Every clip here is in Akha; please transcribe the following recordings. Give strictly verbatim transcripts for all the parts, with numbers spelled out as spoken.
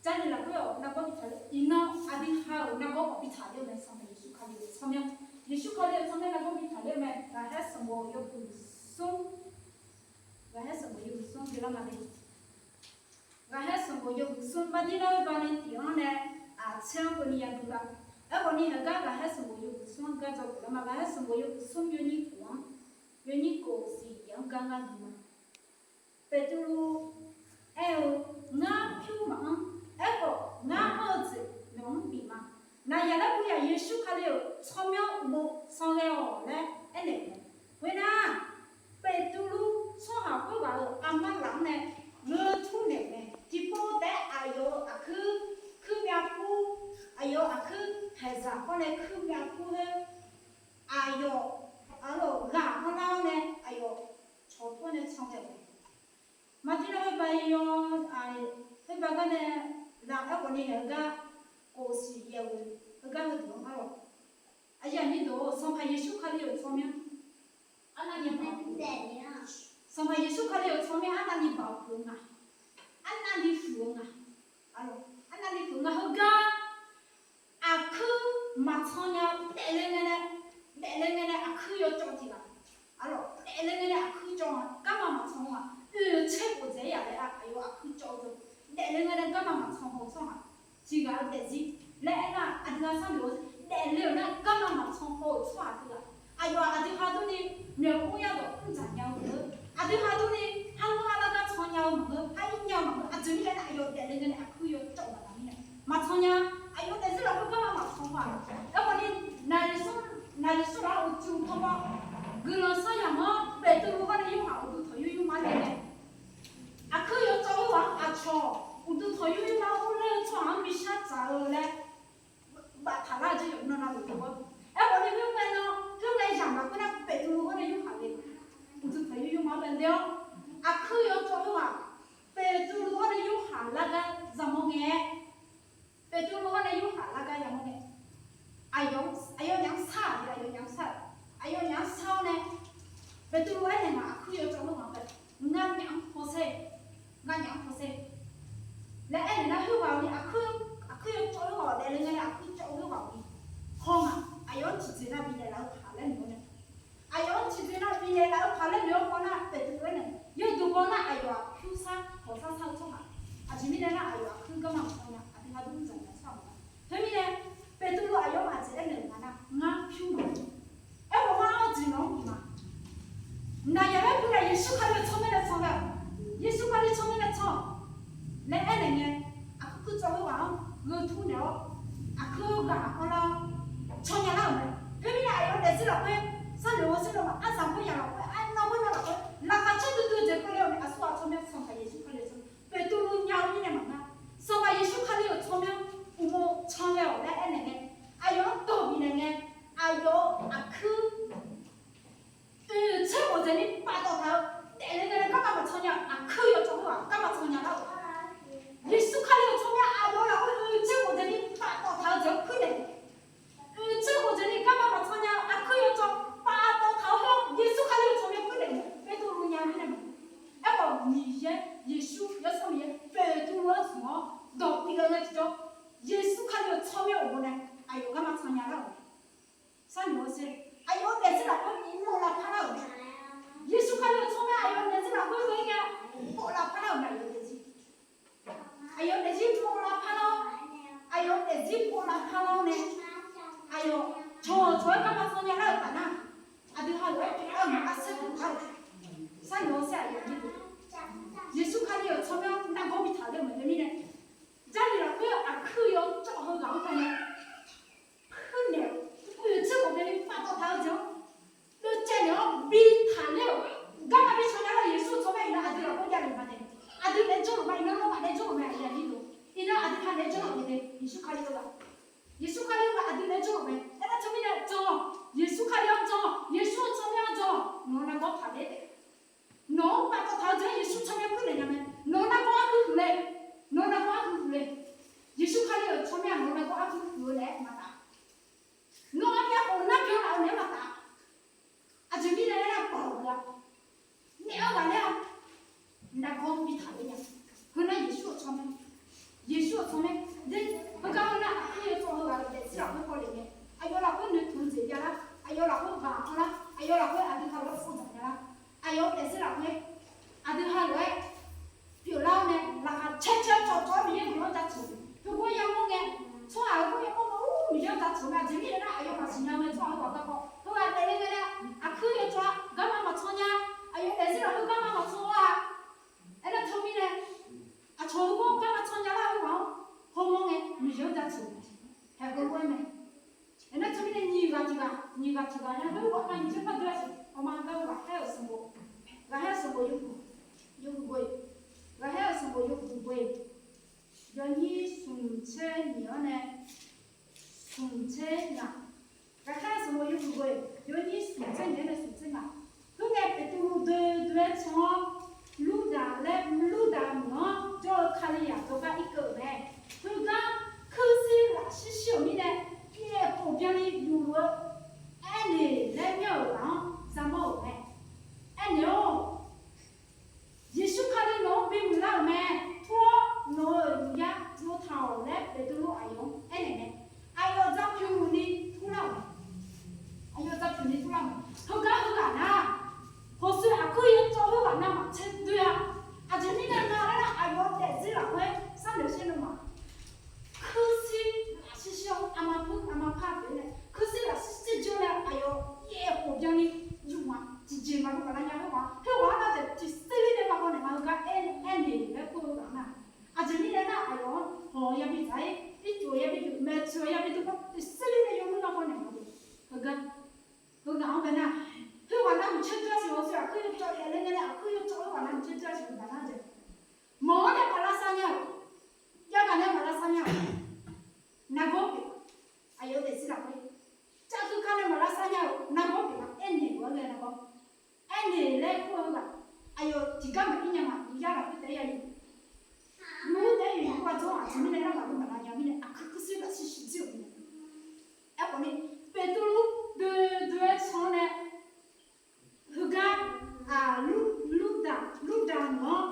Jarlif lafkhoer-awq nargawr bi taqler, iqnan aqdui ha-euq nargawr khawf bi taqler-eu mae, Sanqpaq Yeqsur Kali-euq tsawrmyanr. Yeqsur Kali-euq tsawrmyanr nargawr bi taqler-eu mae. Ghaqkhaer sanqbof yawhuiq smr, ghaqkhaer sanqbof yawhuiq smr guiqlanq ma de. Ghaqkhaer sanqbof yawhuiq smr Mardirlar-eu bani tiq-anr nae aqtser-anr keuvni yaduq la. Aerkhawf ni heugar ghaqkhaer sanqbof yawhuiq smr-anr gar dzawgeuf lar ma. Ghaqkhaer sanqbof yawhuiq smr yawnyir khof-anr, yawnyir khof siq yaeq-anr gar ngar duq ma. Beqtuvluv aer-eu, Ngar pyur maqanr. Aerkhawf, ngar anr-eu jeq nawq-anr bif ma. Naqyaq laer puq yaq Yeqsur Kali-euq tsawrmyanr uqmov sanqghae-awq laer aernaeq mae. Khoernar, Beqtuvluv tsawrhaq khoerghaq-euq armar laf-anr nae gheu tur naeq mae. Tiqpov taef-aer aqyawf-euq aqkuir kuir myav kur, aqyawf-euq aqkuir haeqzaq hawr nae kuir myav kur-aer, aqyawf, aqyawf ghaq anrlar-awr nae aqyawf cawq tor nae can taef-a. Mardirlar khoerba yawr, khoerba gar nae laf aerkhawf ni heugar khof siq yaeq-eu heugar heuduq-anr arlawq. Aqyuif aqnyir deuq-or, Sanqpaq Yeqsur Kali-euq tsawrmyanr arnavni baoq, Sanqpaq Yeqsur Kali-euq tsawrmyanr arnavni baoq huiq-eu nga, arnavni huiq-eu nga, arnavni huiq-eu nga heugar aqkuir maqcan nya, daefle ngae nae, daefle ngae nae aqkuir yawcawv tiq ghaq, arlawq, daefle ngae nae aqkuir cawv-a, garma maqcan-a, oeq tser khof dzaeq-ir yaq laer aqyawf aqkuir cawv-eu deuq, daefle ngae nae garma maqcan haw-eu tsawrhaq tiq ghaq-eu daefzir laer aernar, aqdui ha sharnoeq-eu daefle-euq nar garma maqcan haw-euq tsawrhaq tiq ghaq, aqyawf aqdui ha durni myawq mr yar dawq mr dzaq nya-eu maqngeur, aqdui ha durni har nmr arlar gar can nya-eu maqngeur, har ir nya-eu maqngeur, aqjeq mirnae nar aqyawf daefle ngae nae aqkuir yawcawv-eu baqda mirnae maqcan nya. Aqyawf daefzir lafkhoer garma maqcan haw-aq. Aerkhawf ni, naqliq smr, naqliq smr laf-awr uqcif tanqbawr guiqlanq sar yamq-anr Beqtuvluv hawr nae Yorhaq uqduq tanqnymr nymrma nae nae aqkuir yawcawv khoerghaq-anr aqcawq uqduq tanqnymr nymrma-anr urler-eu tsawrhaq-anr bi shar tsaq-eu laer baftaq lar-eu jeq yawqnan navluf-eu gawr. Aerkhawf ni khoerngae nan, khoerngae yamq lafkhoer nar Beqtuvluv hawr nae Yorhaq le uqduq tanqnymr nymrma-anr bae ler-awr, aqkuir yawcawv khoerghaq Beqtuvluv hawr nae Yorhaq lar gar yamawr ngae, Beqtuvluv hawr nae Yorhaq lar gar yamawr ngae, aqyawf, aqyawfnyaf-anr sar-aq, aqyawfnyaf-anr sar-aq, aqyawfnyaf-anr sar-awr nae, Beqtuvluv aernaeq nga, aqkuir yawcawv khoerghaq-anr bae, ngar myaf-anr hawsher, ngar myaf-anr hawsher laer aernaeq nar, khoerghaq-awq ni aqkuir, aqkuir yawcawv khoerghaq-awq daefle ngae nae aqkuir cawv khoerghaq-awq ni haw ngaq, aqyawf-anr tiqjeq nar bi naeqlaf-eu paq laer noeq-awr nae, aqyawf-anr tiqjeq nar bi naeqlaf-eu paq laer noeq-awr haw nar, Beqtuvluv aernaeq, yawduq baw nar aqyawf-aq pyursar hawqsar sar-eu tsawrhaq, aqjeq mirnae nar aqyawf aqkuir garma maqcan nya, aqdui ha dur dzaq nya tsawrhaq maqngeur. Teumirnae Beqtuvluv aqyawf-anr aqjeq aernaeq nga nar, ngar pyur maqanr. Aerkhawf ngar anr-eu jeq nawq-anr bif ma. Naqyaq laer puq yaq Yeqsur Kali-euq tsawrmyanr nae can ghae-awq. Yeqsur Kali tsawrmyanr nae can-awq laer aernaeq ngae, aqkuir kuir cawv khoerghaq-anr gheu tur naeq-awr, aqkuir ghaq anrlar-awr can nya lar-euq mae. Khoermirnae aqyawf daefzir lafkhoer, sharnoeq-eu sharnoeq-aq, aryamq khoer yamq lafkhoer, arnan khoer nan lafkhoer, laqkhaq caer duidui-eu jeq keuvle-awq mae. Aqsurghaq tsawrmyanr Sanqpaq Yeqsur Kali-euq tsawrmyanr, Beqtuvluv nya-eu mirnae maqngeur. Sanqpaq Yeqsur Kali-euq tsawrmyanr uqmov can ghae-awq laer aernaeq ngae, aqyawf-anr dawq bifnaeq ngae, aqyawf-euq aqkuir oeq tser khof dzaeq ni paftawf taq-eu, daefle nae nae garma maqcan nya, aqkuir yawcawv khoerghaq garma can nya lar-euq. Yeqsur Kali-euq tsawrmyanr aqyawf lafkhoer oeq tser khof dzaeq ni paftawf taq-eu jeq-anr kuir naeq, oeq tser khof dzaeq ni garma maqcan nya, aqkuir yawcawv paftawf taq-eu heu Yeqsur Kali-euq tsawrmyanr kuir naeq-eu mae. Beqtuvluv nya-eu mirnae maqngeur. Aerkhawf Miqyaer, Yeqsur, Yawsanr Miqyaer Beqtuvluv-anr zmq-awr dawq bif-eu laer tiqjawr, Yeqsur Kali-euq tsawrmyanr uqmov nae aqyawf garma can nya lar-euq mae. Sharnoeq-awr sher, aqyawf-euq daefzir lafkhoer mawf lavpar lar-euq mae. Yeqsur Kali-euq tsawrmyanr aqyawf-euq daefzir lafkhoer ghae-ir ngae, mawf lavpar lar-euq mae. Aqyawf daefzir, aqyawf daefzir mawf lavpar lar-awr, aqyawf daefzir mawf lavpar lar-awr nae, aqyawf cawqcawq-aer garma can nya lar-euq taf nar, aqdui ha lof-aer pyeuf lar-euq mae. Arsaer pyeuf lar-euq. Sharnoeq-awr sher, aqyawf ni, Yeqsur Kali-euq tsawrmyanr nargawr bi taqler-eu mae. Teumirnae Jarlif lafkhoer aqkuir yawcawv heughaq-anr bae nae puirnaeq-eu, oeq tser khof dzaeq ni paftawf taq-eu jeq-anr deuvcaev naeq-awr bi taqler-euq, garma bi can nya lar-euq Yeqsur-euq tsawrmyanr iqnan aqdui lafkhoer javluf ma nae, aqdui naeq-aer jawrluf ma, iqnan nawmaf naeq-aer jawrluf mae, aqyuif aqnyir deuq. Iqnan aqdui ha naeq-aer jawrluf mae nae, Yeqsur Kali-eu ghaq, Yeqsur Kali-eu ghaq aqdui naeq-aer jawrluf mae. Aernar teumirnae jan-awq, Yeqsur Kali-anr jan-awq, Yeqsur-euq tsawrmyanr-anr jan-awq, nawq-eu nargawr taqler taef. Nawq-anr paftawf taq-eu jeq-anr Yeqsur tsawrmyanr puirnaeq nya mae. Nawq-eu nargawr arhuiq huiq le, nawq-eu nargawr arhuiq huiq le. Yeqsur Kali-euq tsawrmyanr nawq-eu nargawr arhuiq huiq-eu naeq-aer maqtaf. Nawq-eu armyav khof nar byanlaf-eu naeq-aer maqtaf. Aqjeq mirnae aernar, baoq-eu ghaq, naef-eu ghaq laer-aq, nargawr bi taqler nya. Heunar Yeqsur-euq tsawrmyanr, Yeqsur-euq tsawrmyanr Aqyuif jir par doe-a siq. Awqma gar ghaqkhaer-euq sanqbof, ghaqkhaer-euq sanqbof yawhuiq, yawhuiq boe, ghaqkhaer-euq sanqbof yawhuiq boe, yawnyir smq tser nyiq-anr nae smq tser ngaq. Ghaqkhaer-euq sanqbof yawhuiq boe, yawnyir smq tser nyiq-anr nae smq tser ngaq. Khoerngae Beqtuvluv doe doe-aer can-awr, Lurdaq laer, Lurdaq meuq-anr jawr-eu Kalizaq jawrgar irkeuv-euq mae. Heugar kuirshir lafshir shir-euq mirnae, yaeq khof byanni yufluf-eu Aernaeq laer myanr-euq ghaq-anr yamawr-euq mae. Aernaeq-or, Yeqsur Kali nawq-anr bimuiq lar-euq mae. Tur-awr nawq-euq yufyar yovtaq-awq laer Beqtuvluv aqyawf-anr aernaeq mae. Aqyawf dzaqpyuq ni turlar-euq mae. Aqyawf dzaqpyuq ni turlar-euq mae. Heugar heughaq nar, hawshoe aqkuir yawcawv khoerghaq navmaqtser doer-a. Aqjeq mirnae nga laer nar, aqyawf daefzir lafkhoer sharnoeq sher nawmaf, kuirshir lafshir shir-awr aqma puir aqma par pyeuf-ir nae, kuirshir lafshir shir jawr nae aqyawf yaeq khof byanni yuf ma. Tiqjeq maqlu maqlar nya khoerghaq, khoerghaq-anr nar jeq tiqserlir nae maqhaw naeq ma. Heugar aer, Aernaeq laer kur-eu ghaq nar, aqjeq mirnae nar aqyawf-anr hawq yabi dzaq-ir, ircuf yabi dov, maeqtsoeq yabi dov, tiqserlir nae yawmuir nar haw naeq ma jeq. Heugar heughaq-anr bae nar, khoerghaq nar maqtser doer-a siq. Hawshoe aqkuir yawcawv yaeq laer ngae nae aqkuir yawcawv khoerghaq nar maqtser doer-a siq. Heughaq nar jeq, mawq-anr nae maqlavsav nya-euq, javghaq nae maqlavsav nya-euq, nargawr pyeuf-a. Aqyawf daefzir lafkhoer, cavkuv ka nae maqlavsav nya-euq nargawr pyeuf-a. Aernaeq-eu ghae nargawr, Aernaeq laer kur-eu ghaq, aqyawf tiqgar maqir nya ma. Yufyar lafkhoer taef-aer ya yuf, yuf-anr taef-aer yuf yuf-anr ghaq dzawr-aq, aqjeq mirnae nar maqlu maqlar nya mirnae aqkuir kuirshir lafshir shir jir-euq mirnae. Aerkhawf ni, Beqtuvluv doe doe-aer can-awr nae, heugar, Lur, Lurdaq, Lurdaq meuq-anr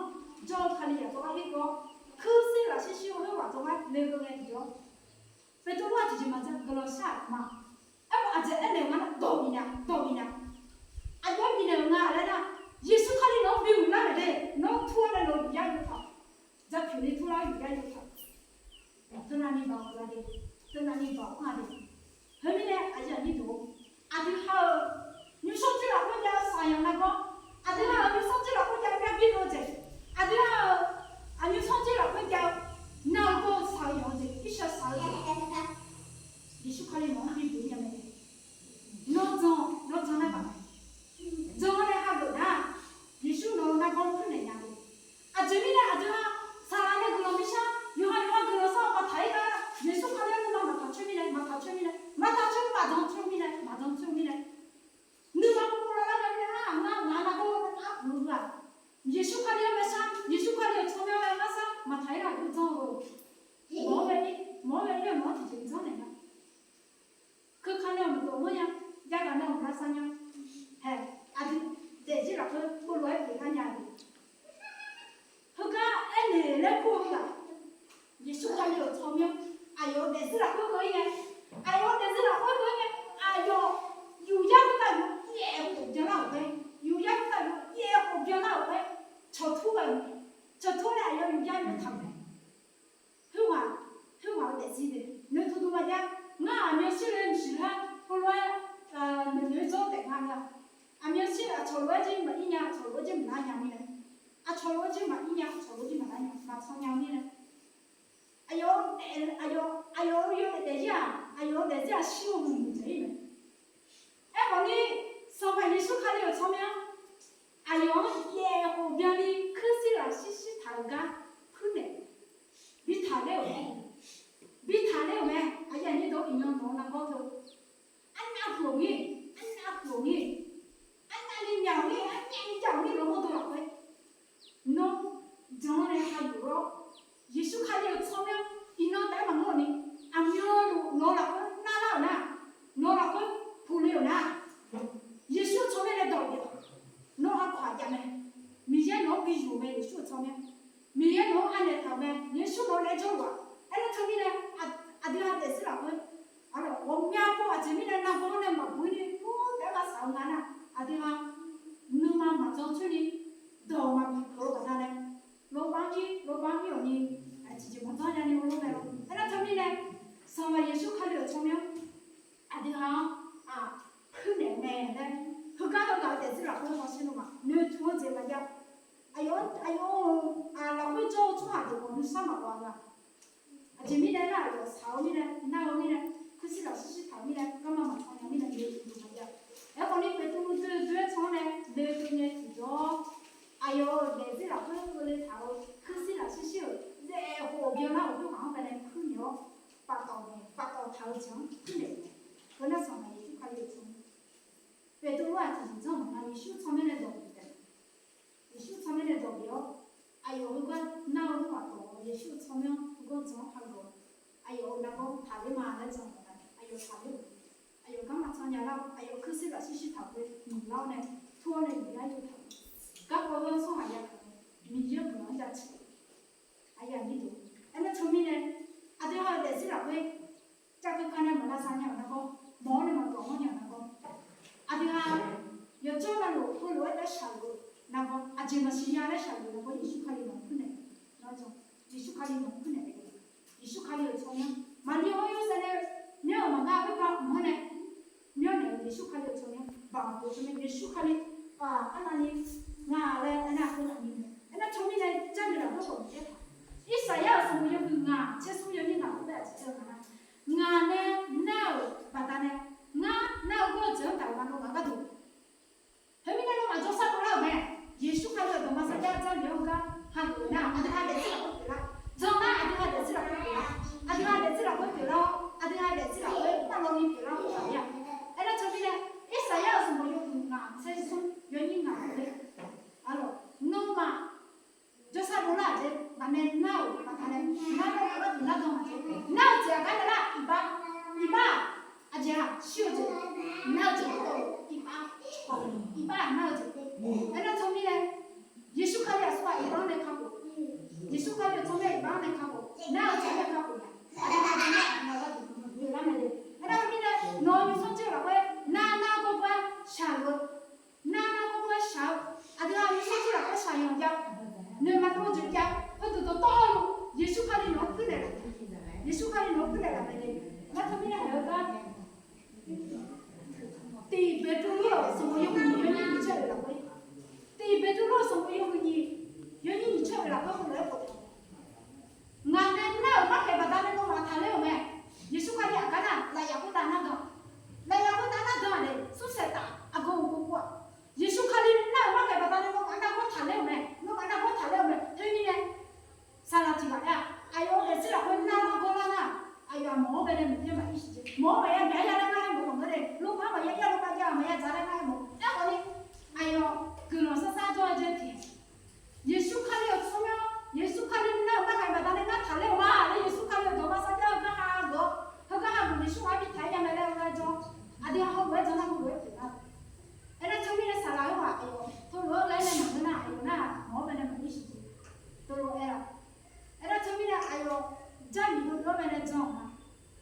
jawr-eu Kalizaq jawrgar irkeuv-awr, kuirshir lafshir shir-eu khoerghaq jawrgar le-eu ngae tiqjawr, Beqtuvluv-aq tiqjeq maqdzaq guiqlanq shar-aq ma. Aerkhawf aqjeq aernaeq-eu nga nar, dawq bifnaeq-a, dawq bifnaeq-a. Aqjox-aer bifnaeq-euq nga laer nar, Yeqsur Kali nawq-anr bimuiq lar-euq de, nawr tur-awr nae nawq-eu yufyar yovtaq-awq. Dzaqpyuq ni turlar-awr yufyar yovtaq-awq. Teunavni baoq-a de, teunavni baoq-a de. Heumirnae aqyuif aqnyir deuq, aqdui ha-euq nymrsanr jir lafkhoer jav-eu saqyanq nargawr, aqdui ha-euq nymrsanr jir lafkhoer jav-eu myavbir dov-eu jeq, aqdui ha-euq aqnymrsanr jir lafkhoer jav-eu nar-eu gawr-eu saqyanq-eu jeq, irshaq saq-eu jeq, Yeqsur Kali nawq-anr bibuq-ir nya mae. Nawr jan, nawr jan nar baq mae. Jan-awr nae hageuf nar, Yeqsur nawq-eu nargawr puirnaeq nya-eu. Aqjeq mirnae aqdui ha saqlaq nae guiqlanq bishar, yawqha yawqha guiqlanq shar-awr maqtaq-ir gar, Yeqsur Kali-anr nuima maqtaq coer mirnae, maqtaq coer mirnae, maqtaq coer maqjan coer mirnae, maqjan coer mirnae, nuima pov pov lar lar-eu mirnae, ngar ngaq-anr nargawr-eu nar arhuq-eu-aq, Yeqsur Kali-anr bae shar, Yeqsur Kali-euq tsawrmyanr-anr bae ngar shar maqtaq-ir ghaq yur janr-eu. Mawq-awr bae ir, mawq-awr bae ir-eu nawq-anr tiqjeq janrnaeq nya. Keuka nae-euq maqdawq mawr nya, yarkhaq nae-euq maqlavsav nya. Hae, aqdui daefzir lafkhoer heulof-aer pyeuflar nya-eu. Heugar aernaeq laer kur-eu ghaq, Yeqsur Kali-euq tsawrmyanr, aqyawf-euq daefzir lafkhoer heu-ir ngae, aqyawf-euq daefzir lafkhoer heu-ir ngae, aqyawf yufyar khoertav yuf yaeq khof byanlar-euq khoer, yufyar khoertav yuf yaeq khof byanlar-euq khoer, cawqtur ghae-eu mae. Cawqtur nae aqyawf yufyar yawtaq-euq mae. Khoerghaq, khoerghaq-eu daefzir de, noeqtmq dm maqjav. Ngar aqmyan shir le mqsiq lar heulof-aer noeq dzawr taef nga nar, aqmyan shir aqcawq lof-aer jir maqir nya, aqcawq lof-aer jir maqlar nya mirnae, aqcawq lof-aer jir maqir nya, aqcawq lof-aer jir maqlar nya, maqtsan nya mirnae, aqyawf-anr daef, aqyawf, aqyawf-euq yawdaef daefzir-aq, aqyawf-euq daefzir-aq shir-eu hmq mq dzaeq-ir mae. Aerkhawf ni, Sanqpaq Yeqsur Kali-euq tsawrmyanr aqyawf-anr yaeq khof byanni kuirshir lafshir shirtaq-euq gar puirnaeq, bitaq ler-euq mae, bitaq ler-euq mae. Aqyuif aqnyir deuq, iqnan nawq-eu nargawr teu, arnav huiq-awq ngir, arnav huiq-awq ngir, arnavni myaq-awq ngir, arnavni jav-awq ngir, nawq-eu mawrdo lafkhoer nawr jan-awr nae hageuf-awr, Yeqsur Kali-euq tsawrmyanr iqnan taef-aer maqngeur-awq ni, aqmyanluf nawq-eu lafkhoer narlar-euq nar, nawq-eu lafkhoer puqle-euq nar, Yeqsur-euq tsawrmyanr nae dawq bif-awq. Nawr aqkawq-aq jav mae. Miqyaer nawq-anr bi yuf-eu mae, Yeqsur-euq tsawrmyanr. Miqyaer nawq-anr anaeq taq-euq mae, Yeqsur nawq-anr laer jawrluf-aq. Aernar teumirnae, aqdui ha daefzir lafkhoer, aqlawq ghawqmya pov aqjeq mirnae nargawr nae maqbuq-ir ni pur taef-aer lavsaq-eu nga nar, aqdui ha nuima maqjan coer ni, dawq maqbi peuq-eu baqdanae, lawrbar-ir, lawrbar-ir-awq ni, tiqjeq maqjanr nya ni lor mae. Aernar teumirnae, Sanqpaq Yeqsur Kali-euq tsawrmyanr aqdui ha-anr aq, puirnaeq-eu mae laer, heugar heughaq-eu daefzir lafkhoer hawsher nawmaf noeqtmq-eu jeq maqjav. Aqyawf, aqyawf-euq lafkhoer jawr-eu tsawrhaq deuq khawf nuisar maqghawq-a nga. Aqjeq mirnae nar, aqyawf saq-eu mirnae, nar-eu mirnae, kuirshir lafshir shirtaq-eu mirnae, garma maqtsan nya mirnae, noeqtmq-eu jeq maqjav. Tawqni Beqtuvluv doe doe-aer can-awr nae, doe doe nae tiqjawr, aqyawf-euq daefzir lafkhoer keuvle taq-eu kuirshir lafshir shir-euq zaeq khof byanlar-euq khoerghaq-anr bae nae kuirnaeq-awr, paftawf nae paftawf taq-eu jeq-anr kuirnaeq-eu. Heunar Sanqpaq Yeqsur Kali-euq tsawrmyanr. Beqtuvluv-aq tiqjeq janr maqngeur, Yeqsur tsawrmyanr nae dawq bif taef. Yeqsur tsawrmyanr nae dawq bif-awr, aqyawf heugar nar-eu khoerghaq dawq-awr, Yeqsur-euq tsawrmyanr heugar jan-awr hageuf-awr, aqyawf-euq nargawr taqler ma laer jan-eu baqdanae aqyawf taqler-euq. Aqyawf garma can nya lar-awr, aqyawf kuirshir lafshir shir taq-eu khoer nyiq lar-awr nae, tur-awr nae nyiq lar yawtaq-eu. Garkawv-eu tsawrhaq ya kaq-eu Miqyaer-euq guiqlanq-anr jaceuq-eu. Aqyuif aqnyir deuq, aernar teumirnae, aqdui ha-euq daefzir lafkhoer, cavkeuv ka nae maqlavsav nya-euq nargawr, mawq-awr nae maqdawq-anr nya-euq nargawr, aqdui ha yawqjawr navluf heulof-aer taef shaqluf-eu nargawr, aqjeq maqsiq nya laer shaqluf-eu nargawr, Yeqsur Kali nawq-anr kuirnaeq-eu. Yeqsur Kali nawq-anr kuirnaeq-eu. Yeqsur Kali-euq tsawrmyanr, Maqliv hawr-eu yawshaef nae myanr-euq maqngeur-a khoertav mq-anr nae, myanr naeq-eu Yeqsur Kali-euq tsawrmyanr, baq-euq teumirnae Yeqsur Kali, arnavni nga laer aernar, khoerghaq ni, aernar teumirnae Jarlif lafkhoer khawf nae aertaq, Irsaqyar-euq sanqbof yawhuiq ngaq tser smr yawnyir ngaq-anr bae aqjeq teu-eu nga nar, ngaq nae nar-euq baqdanae, ngar nar-eu gawr-eu jeq-anr daq-euq ma, nawmaf gharduq. Khoermirnae nawmaf jawrshar dovlar-euq mae. Yeqsur Kali-euq dawqma sarjax Jarlif-anr gar hageuf nar, aqdui ha daefzir lafkhoer pyeuflar. Jan nar, aqdui ha daefzir lafkhoer pyeuflar. Aqdui ha daefzir lafkhoer pyeuflar-awr, aqdui ha daefzir lafkhoer tavlawvni pyeuflar-awr aqyawf. Aernar teumirnae, Irsaqyar-euq sanqbof yawhuiq ngaq tser smr yawnyir ngaq-anr bae, arlawq, nawmaf jawrshar dovlar-euq jeq baqdanae nar-euq baqdanae, nar-eu gharduq nar dan-eu jeq, nar-eu jeq aqgar nae nar, iqbax, iqbax-aq aqjeq-aq shir-eu jeq, nar-eu jeq-aq iqbax, iqbax-aq nar-eu jeq. Aernar teumirnae, Yeqsur Kali aqsurghaq iqbax-anr nae kakhof, Yeqsur Kali-euq tsawrmyanr iqbax-anr nae kakhof, nar-eu jeq-anr nae kakhof nya, aqdui ha jan nar-euq nar-eu gharduq pyeuflar mae le. Aernar teumirnae, nawq-euq nymrsanr jir-eu lafkhoer nar nar gawrgawr-aer shaq-eu, nar nar gawrgawr-aer shaq-eu, aqdui ha nymrsanr jir lafkhoer shaqyanq jav, noeqma dov-eu jeq jav, heudeuq dawqtawvluf Yeqsur Kali nawq-anr kuirnaeq laf, Yeqsur Kali nawq-anr kuirnaeq laf mae le. Aernar teumirnae haeq-eu gar, Tiq Beqtuvluv-euq sanqbof yawhuiq nyiq yawnyir nyiq tser-euq lafkhoer, Tiq Beqtuvluv-euq sanqbof yawhuiq nyiq yawnyir nyiq tser-euq lafkhoer heulof-aer boftaq, Ngaq nae nar-euq markhaeq baqdanae nawmaf taqler-euq mae. Yeqsur Kali aqgar nar, lafyaf khoertav nar dan, lafyaf khoertav nar dan-aq le, smrsaeq taf aqgeu uqgeu pov-aq. Yeqsur Kali nar-euq markhaeq baqdanae nawmaf nargawr taqler-euq mae, nawmaf nargawr taqler-euq mae. Khoermirnae, saqlaq tiq ghaq aer-aq, aqyawf-euq daefzir lafkhoer nar nar gawrlar nar, aqyawf-aq mawq-anr bae nae maqbyav maqir siq jeq, mawq-anr maqya maqya laer ngar aer mawf maqngeur de, lorma maqya ya lorma ya maqya dzaq laer ngar aer mawf. Aerkhawf ni, aqyawf guiqlanq sar sar jawr-eu jeq tiq, Yeqsur Kali-euq tsawrmyanr, Yeqsur Kali nar-euq markhaeq baqdanae ngar taqler-eu ma laer, Yeqsur Kali-euq dawqma sarjax-eu gar hageuf-awr, heugar hageuf Yeqsur ghaq-anr bi taq-aer ya mae laer aer-awr laer jawr, aqdui ha hawr lof-aer jan nar hawr lof-aer pyeuf nar. Aernar teumirnae saqlaq-eu ghaq aqyawf teulof-aer laer nae maqngeur nar, aqyawf nar-aq mawq-anr bae nae maqir siq jeq, teulof-aer-aq. Aernar teumirnae aqyawf Jarlif heulof-aer bae nae jan-euq ma.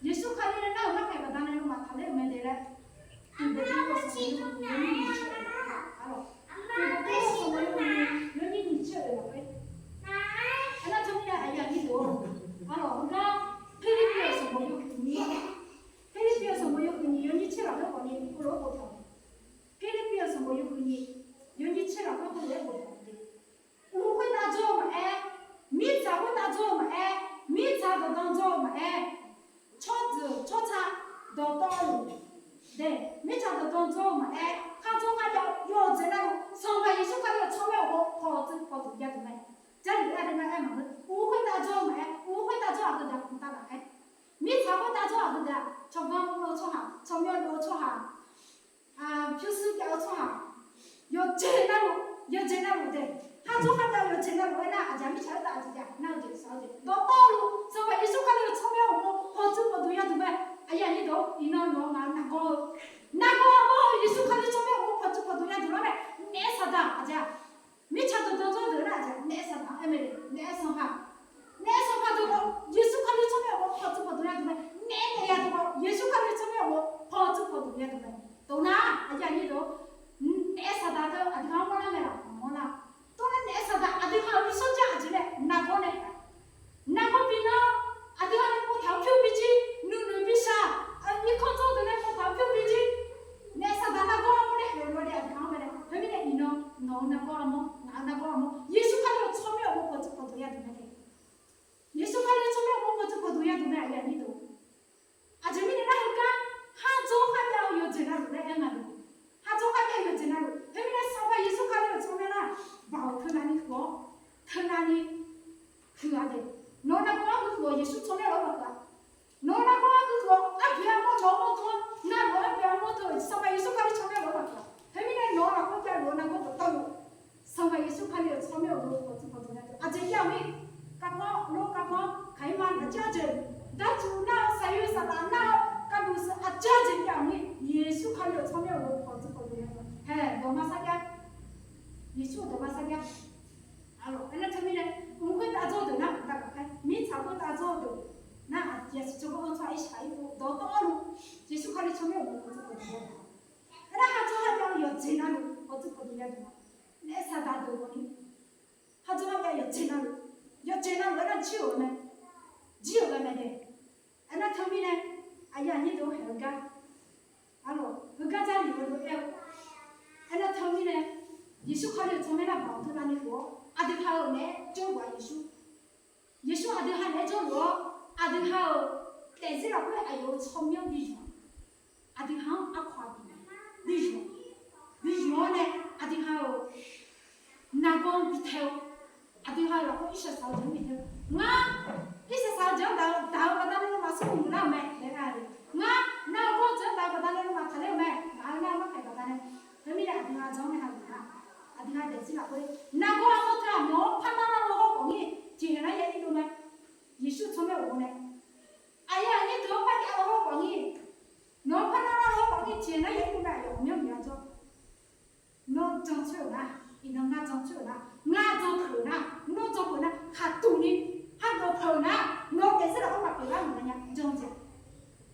Yeqsur Kali nae nar-euq markhaeq baqdanae nawmaf taqler-euq mae de laer, Tiq Beqtuvluv-euq sanqbof yawhuiq nyiq yawnyir nyiq tser-euq lafkhoer, Tiq Beqtuvluv-euq sanqbof yawhuiq nyiq yawnyir nyiq tser-euq lafkhoer. Aernar teumirnae aqyuif aqnyir deuq-or, arlawq heugar Pirlirpiv-euq sanqbof yawhuiq nyiq, Pirlirpiv-euq sanqbof yawhuiq nyiq yawnyir tser lafkhoer khawf ni heulof-aer boftaq-euq. Pirlirpiv-euq sanqbof yawhuiq nyiq yawnyir tser lafkhoer heulof-aer boftaq-euq de. Uq khoertav jawr-eu maqaer, mirtsaq khoertav jawr-eu maqaer, mirtsaq dawqdan jawr-eu maqaer, tsawrjeuq tsawrca dawqtawvluf, mirtsaq dawqdan jawr-eu maqaer, kharjawr kharjav yawqjeq navluf Sanqpaq Yeqsur Kali-euq tsawrmyanr-euq paw pawqtsuif pawqdmq jav-euq mae. Jarlif lar-eu nar aer maqngeur, uq khoertav jawr-eu maqaer, uq khoertav jawr-eu aqgeu deuq-aq mqtav laf-aer, mirtsaq khoertav jawr-eu aqgeu deuq-aq tsawrganr mr-eu tsawrhaq, tsawrmyanr dov-eu tsawrhaq, pyurshuir jav-eu tsawrhaq, yawqjeq navluf, yawqjeq navluf de, kharjawr kharjav yawqjeq navluf-aer nar, aqjeq mirtsaq khoertav aqjeq jav nar-eu jeq shaq-eu jeq dawqtawvluf Sanqpaq Yeqsur Kali-euq tsawrmyanr-euq paw pawqtsuif pawqdmq yaduq mae. Aqyuif aqnyir deuq-or, iqnan nawq-eu ngaq nargawr-eu, nargawr-eu Yeqsur Kali tsawrmyanr-euq paw pawqtsuif pawqdmq yaduq lar mae. Naef saqdaq aqjeq-aq, mirtsaq dawqdan jawr deuq nar aqjeq-aq, naef saqdaq aer mae, naef sanqpaq, naef sanqpaq deuq khawf Yeqsur Kali tsawrmyanr-euq paw pawqtsuif pawqdmq yaduq mae. Naef naef ya deuq khawf Yeqsur Kali tsawrmyanr-euq paw pawqtsuif pawqdmq yaduq mae. Dawq nar, aqyuif aqnyir deuq-or, naef saqdaq teu aqdui ha-anr mawrlar mae laf, maqmawr nar. Tov nar naef saqdaq aqdui ha-euq nymrsanr jir aqjeq nae nargawr nae Nawq-eu nargawr arhuiq-awq Yeqsur tsawrmyanr lof-aer maqpyeuf-a. Nawq-eu nargawr arhuiq-awq arpoeq armawr nawq-eu mawr teu-a, navluf-eu arpoeq armawr teu-eu Sanqpaq Yeqsur Kali tsawrmyanr lof-aer maqpyeuf-a. Teumirnae nawq-eu lafkhoer javluf-eu nargawr dawqtawvluf, Sanqpaq Yeqsur Kali-euq tsawrmyanr-euq lof-aer pawqtsuif pawqdmq nya-eu aqjeq jav-eu mir. Kaqbawr lof kaqbawr kaqir ma naqjar jeq, darcuq nar-eu, saqyoer saqlaq nar-eu, gaqduq sui aqjar jeq jav-eu mir. Yeqsur Kali-euq tsawrmyanr-euq lof-aer pawqtsuif pawqdmq nya-eu hae dawqma sarjax. Yeqsur-euq dawqma sarjax. Arlawq, aernar teumirnae, mq khoertav dzawr-eu deuq nar mqtav gaqkhaer, mirtsaq khoertav dzawr-eu deuq nar aqjeq aqsiq jawrgar-anr tsawrhaq irshaq irpov dawqtawvluf, Yeqsur Kali tsawrmyanr-euq lof-aer pawqtsuif pawqdmq nya-eu. Aernar ha tsawrhaq jav-eu yawqjeq navluf pawqtsuif pawqdmq nya-eu deuq-a, naef saqdaq deuq khawfni, ha tsawrhaq jav yawqjeq navluf, yawqjeq navluf aernar jir-euq mae, jir-euq mae mae de. Aernar teumirnae, aqyuif aqnyir deuq-anr haeq-eu gar, arlawq, heugar Jarlif-eu lof-aer-eu, aernar teumirnae, Yeqsur Kali-euq tsawrmyanr nar baq-awr teunav ni huiq-awr aqdui ha-euq naeq-aer jawrluf-a Yeqsur. Yeqsur aqdui ha naeq-aer jawrluf-awr, aqdui ha-euq daefzir lafkhoer aqyawf-euq tsawrmyanr bi yuf-a. Aqdui ha-anr arkawq aqbif bi yuf-a, bi yuf-awr nae, aqdui ha-euq nargawr bi tae-eu, aqdui ha-euq lafkhoer irshaq saq-eu jeq-anr bi tae-eu. Ngar irshaq saq-eu jeq-anr daq-eu baqdanae nawmaf smrmuiq lar-euq mae laer nar-aq, ngar nar-eu gawr-eu jeq-anr daq-eu baqdanae nawmaf taqler-euq mae, ngaq-euq nar-eu markhaeq baqdanae. Teumirnae aqdui ha jan-anr nae ha-euq nar, aqdui ha daefzir lafkhoer nargawr armawr teu-aq, nawq-anr par nar lar-eu hawr khawf ngir tiq haeq nar ya ir dov mae. Yeqsur tsawrmyanr of-eu nae, aqyuif aqnyir deuq-anr par jav-eu hawr khawf ngir, nawq-anr par nar lar-eu hawr khawf ngir tiq haeq nar ya ir dov mae. Aqyawf ghawqmyanr maqya jawr. Nawr jan coer-euq nar, iqnan ngar jan coer-euq nar, ngar jan peuq-euq nar, nawr jan peuq nar, khaqduq ni, hardawq peuq-euq nar, nawq-eu daefzir lafkhoer maqpyeuf lar maqngeur nya jan jeq.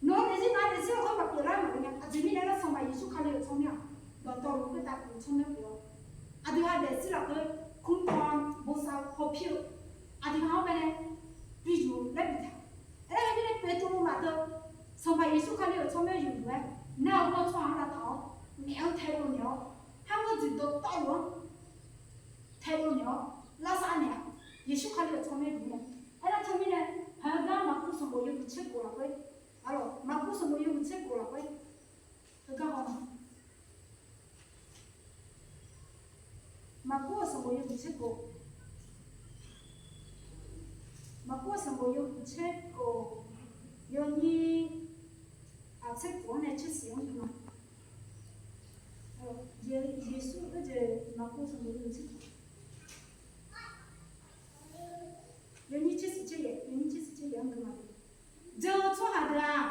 Nawq-eu daefzir nar daefzir lafkhoer maqpyeuf lar maqngeur nya. Aqjeq mirnae aernar Sanqpaq Yeqsur Kali-euq tsawrmyanr-aq, dawqtawvluf khoertav puq tsawrmyanr pyeuf-awr, aqdui ha daefzir lafkhoer kumtan bosav hawpir-eu, aqdui ha-anr baenae bi yuf laer biftaq. Aernar mirnae Beqtuvluv maqdeuv, Sanqpaq Yeqsur Kali-euq tsawrmyanr yuf yuf-aer nar-eu gawr tsawrhaq-anr lavtaq-awr, naef-anr taedov naeq-awr, harngeur jeq dawqtawvluf-anr taedov naeq-awr lavsav naeq-a. Yeqsur Kali-euq tsawrmyanr yuf mae. Aernar teumirnae, heugar Maqkuv sanqbof yawhuiq tser khof lafkhoer, arlawq, Maqkuv sanqbof yawhuiq tser khof lafkhoer, heugar haw ma. Maqkuv-euq sanqbof yawhuiq tser khof, Maqkuv-euq sanqbof yawhuiq tser khof, yawnyir, aq, tser khof-anr nae tser siq-anr gui ma. Yeqsur-euq jeq Maqkuv sanqbof yawhuiq tser khof, yawnyir tser siq tser yaeq, yawnyir tser siq tser yaeq-anr gui ma. Jan-eu tsawrhaq deuq-aq,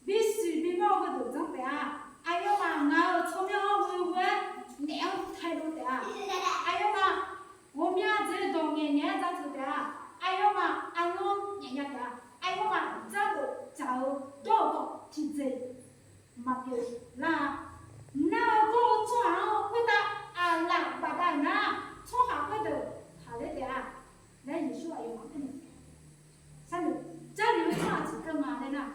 bisiq bimawr-eu heudeuq janr taef-a. Aqyawfmaf ngaq-euq tsawrmyanr-anr ghoe ghoe-aer naef-anr taedov taef-a. Aqyawfmaf ghawqmya jeq dawq ngaeq ngaeq-aer dzateuq taef-a. Aqyawfmaf aqlanr nyaef nya taef-a. Aqyawfmaf dzardof dzaq-eu dawr-euq khawf tiqjeq maqpyeuf lar-a. Nar-eu gawr-eu tsawrhaq-anr khoertav aqlaf bafdav-euq nar, tsawrhaq khoerdeuq taqler taef-a laer Yeqsur aqyawfmaf aernaeq. Sharnoeq, Jarlif-eu tsawrhaq tiqkeuv nga laer nar,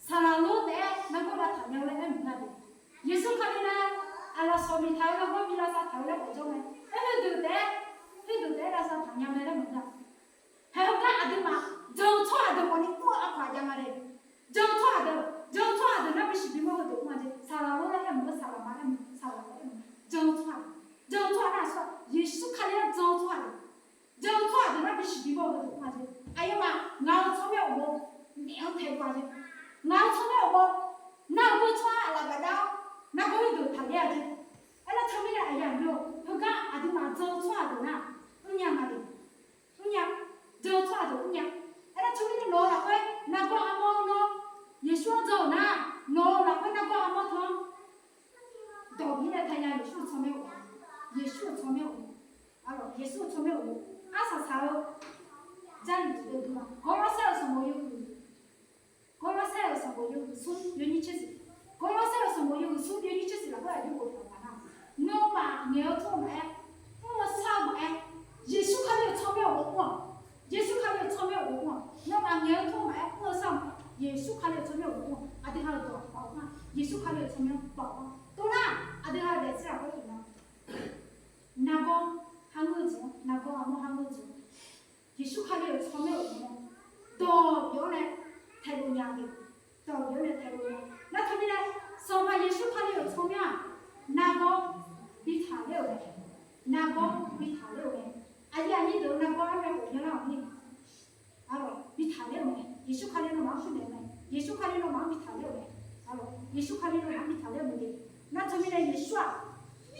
saqlaq lor taef-aer nargawr lavtaq nya-eu laer aermawf nga de. Yeqsur Kali nar, aqlaf sawq miqtaq-eu nargawr bi lavsav taq-eu laer khawf jawr mae. Aer, heudeuq taef-aer, heudeuq taef-aer lavsav taq nya mae laer mawf nga. Haeq heugar aqduimaf jan-eu tsawrhaq deuq khawfni mr-eu aqkawq-aq jav nga de. Jan-eu tsawrhaq deuq, jan-eu tsawrhaq deuq nar bisiq bimawr heudeuq mr-a jeq. Saqlaq lor laer aermawf-eu, saqlaq ma laer mawf, saqlaq laer aermawf. Jan-eu tsawrhaq, jan-eu tsawrhaq nar aqsur-aq, Yeqsur Kali-anr jan-eu tsawrhaq deuq, jan-eu tsawrhaq deuq nar bisiq bimawr heudeuq mr-a jeq. Aqyawfmaf ngaq-euq tsawrmyanr uqmov naef-anr taedov-a jeq. Ngaq-euq tsawrmyanr uqmov nar-eu gawr-eu tsawrhaq aqlaf bafdav-awr nargawr heudeuq taqler-a jeq. Aernar teumirnae aqyuif aqnyir-or, heugar aqduimaf jan-eu tsawrhaq deuq nar mrnya nga de. Mrnya, jan-eu tsawrhaq deuq mrnya. Aernar teumirnae nawq-eu lafkhoer nargawr armawr-anr nawr Yeqsur-anr jan-euq nar, nawq-eu lafkhoer nargawr armawr teu-anr dawq bif-ir nae tae nya. Yeqsur-euq tsawrmyanr uqmov, Yeqsur-euq tsawrmyanr uqmov, arlawq, Yeqsur-euq tsawrmyanr uqmov arsaq saq-eu Jarlif tiqdeuv dui ma. Gawrlawrsaer-euq sanqbof yawhuiq, Gawrlawrsaer-euq sanqbof yawhuiq smr yawnyir tser siq, Gawrlawrsaer-euq sanqbof yawhuiq smr yawnyir tser siq lafkhoer aqjox boftaq-euq ma nar, nawmaf ngaeq-eu tmr-eu maqaer, mr-eu shar-eu maqaer, Yeqsur Kali-euq tsawrmyanr uqmov mr-awq. Yeqsur Kali-euq tsawrmyanr uqmov mr-awq. Nawmaf ngaeq-eu tmr-eu maqaer, mr-eu shar-eu maqaer, Yeqsur Kali-euq tsawrmyanr uqmov mr-awq. Aqdui ha-euq dawq-aq baoq-eu ma. Yeqsur Kali-euq tsawrmyanr baoq-eu ma. Tov nar, aqdui ha daefzir lafkhoer iqnan nargawr harngeur-eu jeq-anr, nargawr armawr harngeur-eu jeq-anr, Yeqsur Kali-euq tsawrmyanr uqmov-anr dawq bif-awr nae taedov nya-eu, dawq bif-awr nae taedov nya. Nar teumirnae, Sanqpaq Yeqsur Kali-euq tsawrmyanr-aq, nargawr bi taqler-euq mae, nargawr bi taqler-euq mae. Aqyuif aqnyir deuq-eu nargawr armaeq khof nya lar-awq ni. Arlawq, bi taqler-euq mae. Yeqsur Kali nawmaf-anr shir naeq mae. Yeqsur Kali nawmaf-anr bi taqler-euq mae. Arlawq, Yeqsur Kali nawmaf-anr bi taqler-eu mae de. Nar teumirnae Yeqsur-aq,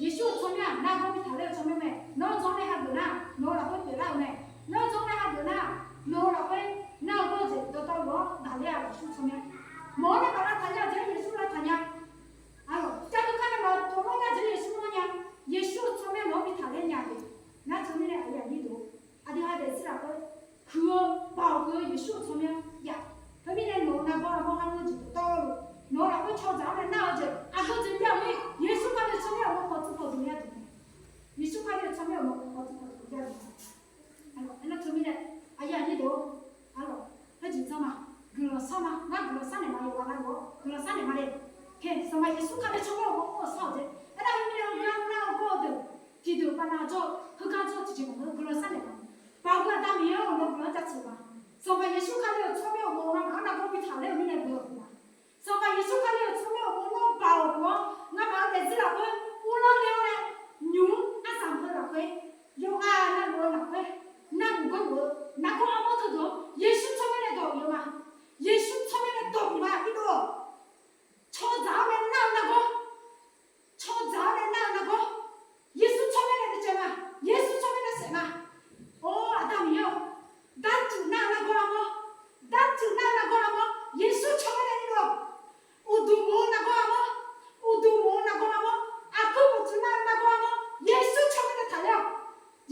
Yeqsur-euq tsawrmyanr-aq nargawr bi taqler-eu tsawrmyanr mae. Nawr janr nae hageuf nar, nawq-eu lafkhoer pyeuflar-eu mae. Nawr janr nae hageuf nar, nawq-eu lafkhoer nar-eu gawr-eu jeq dawqtawvluf-anr daqler-a. Yeqsur tsawrmyanr mawq-awr nae maqlavtaq nya-eu jeq-anr Yeqsur lavtaq nya. Arlawq, carkeuv kar nae maqtawvlawr nya-eu jeq-anr Yeqsur mawrnya. Yeqsur-euq tsawrmyanr nawq-anr bi taqler nya de. Nar teumirnae aqyuif aqnyir deuq, aqdui ha daefzir lafkhoer huiq-eu baoq huiq-eu Yeqsur-euq tsawrmyanr jav. Teumirnae nawq-eu nargawr armawr armur-eu jeq dawqtawvluf, nawq-eu lafkhoer cawqdzaq-awr nae nar-eu jeq aqgeu jeq jav-eu mir, Yeqsur Kali-euq tsawrmyanr-euq mawrkawv tserkawv duq yadaq mae. Yeqsur Kali-euq tsawrmyanr-euq mawrkawv tserkawv duq yadaq mae. Arlawq, aernar teumirnae aqyuif aqnyir deuq, arlawq, khoerjeq janr ma. Guiqlanq shar ma. Ngar guiqlanq sharnaeq ma. Yawqghaq navluf-anr guiqlanq sharnaeq ma le. Ke Sanqpaq Yeqsur Kali tsawrmyanr-euq mawrkawv-eu shar-awq jeq. Aernar khoermirnae heugar nar-eu gawr-eu deuq, tiqdeuq baqnav jawr-eu, heugar jawr-eu tiqjeq maqngeur, guiqlanq sharnaeq ma. Baoq huiq-eu Aqda Miqyaer-or, nawq-eu guiqlanq-anr jaceuq ma. Sanqpaq Yeqsur Kali-euq tsawrmyanr-euq mawr ngamaf-anr nargawr bi taqler-euq mirnae guiqlanq huiq ma. Sanqpaq Yeqsur Kali-euq tsawrmyanr-euq mawr nawr baoq huiq-awr ngamaf-anr daefzir lafkhoer uvlanr le-awr nae, nymq-mr aryamq heu lafkhoer, yawqghaq navluf-eu lafkhoer, navluf gawrluf-eu nargawr armawr teudeuq-anr Yeqsur tsawrmyanr nae dawq bif-eu ma. Yeqsur tsawrmyanr nae dawq bif ma. Irdov, cawqdzaq-awr nae nar-eu nargawr, cawqdzaq-awr nae nar-eu nargawr, Yeqsur tsawrmyanr nae byacaevma. Yeqsur tsawrmyanr nae saef ma. Or, Aqda Miqyaer-or, dartsuif nar-eu nargawr armawr, dartsuif nar-eu nargawr armawr, Yeqsur tsawrmyanr nae irdov. Uqduq moq-eu nargawr armawr, uqduq moq-eu nargawr armawr, aqkuir maqtsuif nar-eu nargawr armawr, Yeqsur tsawrmyanr nae taqler-awq.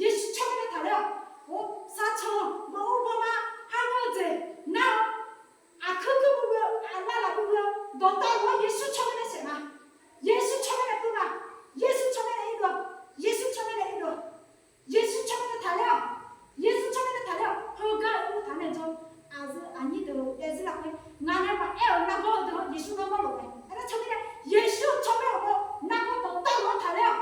Yeqsur tsawrmyanr nae taqler-awq. Or, sarcan, maqur bawma, armawr-eu jeq nar-awr, aqkuir kuir buv-eu, aqlav laf buv-eu dawqtawvluf-anr Yeqsur tsawrmyanr nae saef ma. Yeqsur tsawrmyanr nae puir ma. Yeqsur tsawrmyanr nae irdov. Yeqsur tsawrmyanr nae irdov. Yeqsur tsawrmyanr nae taqler-awq. Yeqsur tsawrmyanr nae taqler-awq. Heugar-eu mrtaq nae jawr, aqyuif aqnyir deuq-eu daefzir lafkhoer ngaq nae maqaer-euq nargawr-eu deuq-anr Yeqsur nawr mawrlof mae. Aernar teumirnae Yeqsur-euq tsawrmyanr-euq mawr nargawr dawqtawvluf-anr taqler-awq.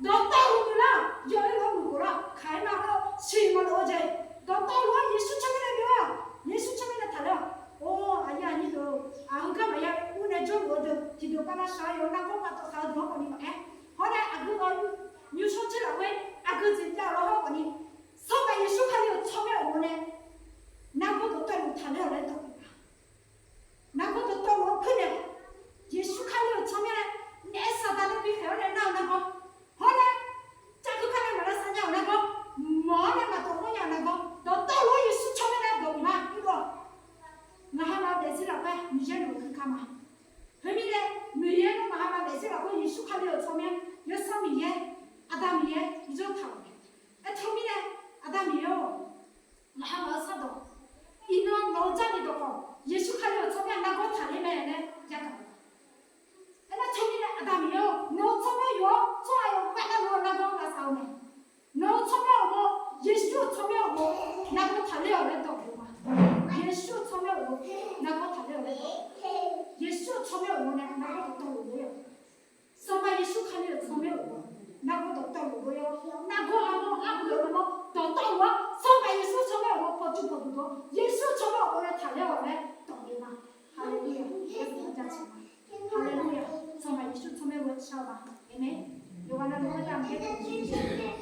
Dawqtawvluf muiqlar-awq. Yawf-aer lawr muiqghof lar-awq. Kaq-aer ma-awr siq maqlof-eu jeq dawqtawvluf-anr Yeqsur tsawrmyanr nae byalar-awq. Yeqsur tsawrmyanr nae taqler-awq. Or, aqyuif aqnyir deuq-or, aq heugar maqya ur nae jawrluf-eu deuq tiqdeuq baqnav shaq-eu yawf-eu nargawr paftawf shaq-eu deuq-anr khawfni maqaer. Hawr nae aqgeu ghawq-eu nymrshawr jir lafkhoer aqgeu jeq jav-eu lawr hawr khawfni, Sanqpaq Yeqsur Kali-euq tsawrmyanr-euq mawr nae nargawr dawqtawvluf taqler-awq laer dawq bif ma. Nargawr dawqtawvluf-anr puirnaeq-awq. Yeqsur Kali-euq tsawrmyanr nae naef Saqdaq nae bikhaeq-awr nae nar-eu nargawr, hawr nae carkeuv kar nae maqlavsav nya-euq nargawr, mawq-awr nae maqtawq mawrnya-euq nargawr, dawqtawvluf-anr Yeqsur tsawrmyanr nae dawq bif ma. Irdov, ngaq hama daefzir lafkhoer Miqyaer nawq-euq keuka ma. Khoermirnae, Miqyaer nawr ngaq hama daefzir lafkhoer Yeqsur Kali-euq tsawrmyanr, yawsanr Miqyaer, Aqda Miqyaer, yawzanr taq-euq mae. Aer teumirnae, Aqda Miqyaer-or, ngaq hama-eu sardawq, iqnan nawq-eu Jarlif dawqkawq Yeqsur Kali-euq tsawrmyanr nargawr taqler mae laer yagaq-eu. Aernar teumirnae Aqda Miqyaer-or, nawq-eu tsawrmyanr yawf-awr tsawrhaq yawqghaq navluf-eu nargawr lavsav-eu mae. Nawq-eu tsawrmyanr-euq mawr, Yeqsur-euq tsawrmyanr-euq mawr nargawr taqler-awq laer dawq bif ma. Yeqsur-euq tsawrmyanr-euq mawr nargawr taqler-awq laer dawq. Yeqsur-euq tsawrmyanr-euq mawr nae nargawr dawqtawvluf lof-aer-awq. Sanqpaq Yeqsur Kali-euq tsawrmyanr-euq mawr nargawr dawqtawvluf lof-aer-awr, nargawr armawr arbuiq-eu mawr dawqtawvluf-anr Sanqpaq Yeqsur tsawrmyanr-euq mawr pawqtsuif pawqduq dawr Yeqsur tsawrmyanr-euq mawr nae taqler-awq laer dawq bif ma. Haleluya. Haleluya. Sanqpaq Yeqsur tsawrmyanr-euq shar-eu ma. Amen. Yawqghaq navluf-anr yamq-aer dawq bif-eu